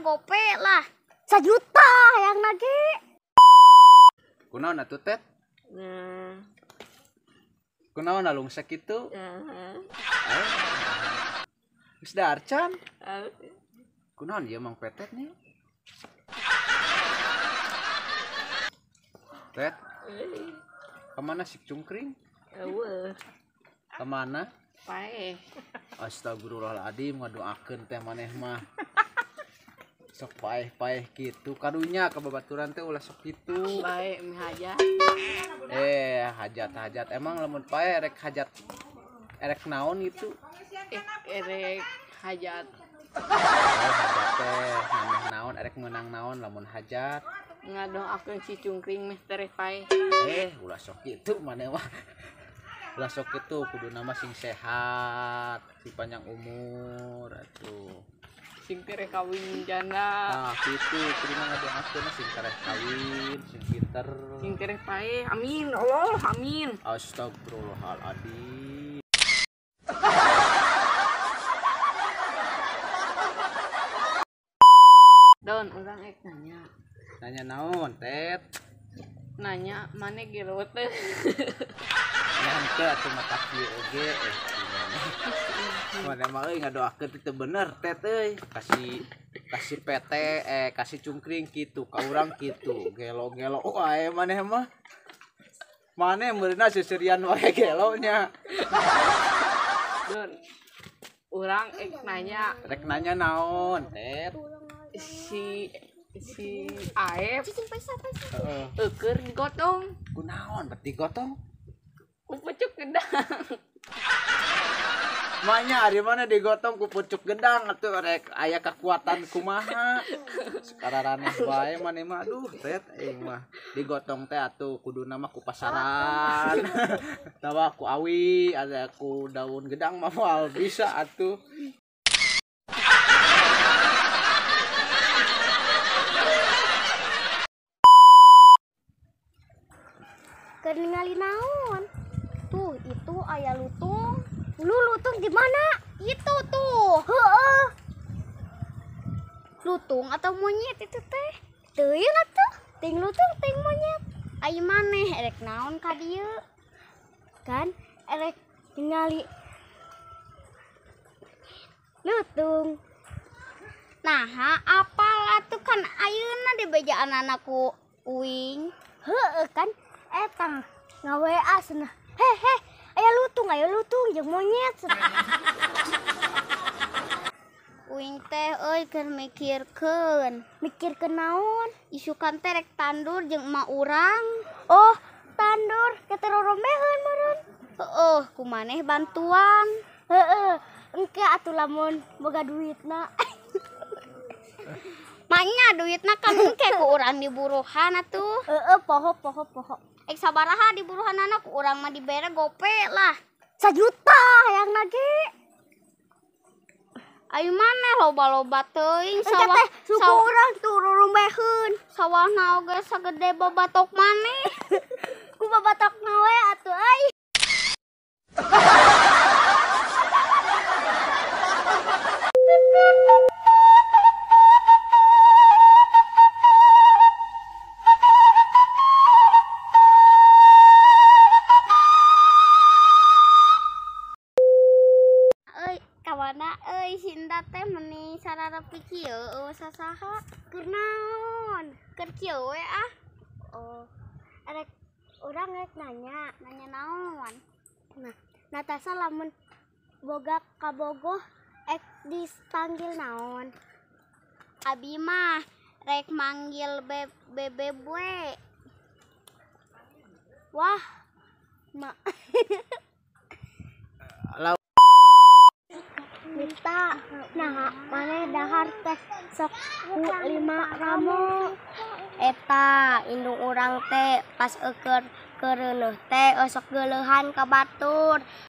gope lah. 1 juta yang nage. Kunaon atuh Tet? Kunaon alungsek kitu? Geus darcan. Kunaon ieu Mang Petet nya? Tet. Kemana si cungkring? Eueuh. Kemana? Paeh. Astagfirullahaladzim, ngadoakeun teh maneh mah. Sok paeh-paeh kitu karunya ka babaturan teh ulah sok kitu. Bae meh hajat. Hajat-hajat emang lamun paeh rek hajat erek naon gitu? Erek hajat. Oh, hajat teh maneh naon erek meunang naon lamun hajat. Ngadoakeun si cungkring meh tereh paeh. Ulah sok kitu maneh mah. Ulah sok kitu kuduna mah sing sehat, sing panjang umur atuh. Sing tereh kawin janda. Nah, kitu kuduna ngadoakeun sing tereh kawin, sing pinter. Sing tereh paeh. Amin, Allah, amin. Astagfirullahaladzim. Don, urang ek nanya. Nanya naon, Tet? Nanya maneh gelo teh. Nya henteu atuh mata kieu oge. Maneh mah euy ngadoakeun teu bener Tet euy. Kasih PT kasih cungkring kitu ka urang kitu. Gelo-gelo wae maneh mah. Maneh meureunna seuseurian wae gelo nya. Don, urang ek nanya. Rek nanya naon, Tet? Si Aep eueur digotong. Kunaon bet digotong? Ku pucuk gedang. Manya ari mana digotong ku pucuk gedang atuh rek aya kekuatan kumaha. Sakararaneh wae maneh mah aduh Tet aing mah digotong teh atuh kuduna mah ku pasaran. Tawa ku awi ada ku daun gedang mah moal bisa atuh. Keur ningali naon? Tuh, itu aya lutung. Lu lutung di mana? Itu tuh. Heeh. Lutung atau monyet itu teh? Teuing atuh. Ting lutung ting monyet. Ai maneh erek naon ka dieu? Kan erek ningali lutung. Naha apal atuh kan ayeuna dibejaanana ku uing. Heeh kan etang nga-WA cenah. Heh, aya lutung jeung monyet cenah. Uing teh euy keur mikirkeun. Mikirkeun naon? Isukan teh rek tandur jeung emak urang. Oh, tandur ke roromeheun meureun. Heeh, ku maneh bantuan. Heeh, engke atuh lamun boga duitna. Manya duitna kan engke ku urang diburuhan atuh. Heeh, poho. Ek sabaraha diburuhanana ku urang mah dibere gope lah. 1 juta yang nage. Ayo maneh loba-loba teuing sawah teh suku urang tuh roromeheun. Sawahna oge sagede babatok maneh. Ku babatokna we atuh euy. Kawana euy Sinda teh meni sararepi kieu eueuh sasaha. Keur naon? Keur kieu we ah. Oh, erek urang rek nanya, nanya naon? Nah, Natasha lamun boga kabogoh ek dipanggil naon? Abi mah rek manggil bebe bue. Wah, mak. Minta, nah maneh dahar teh sok ku 5 ramo. Eta indung urang teh pas eueur keureunuh teh osok geuleuhan ka batur.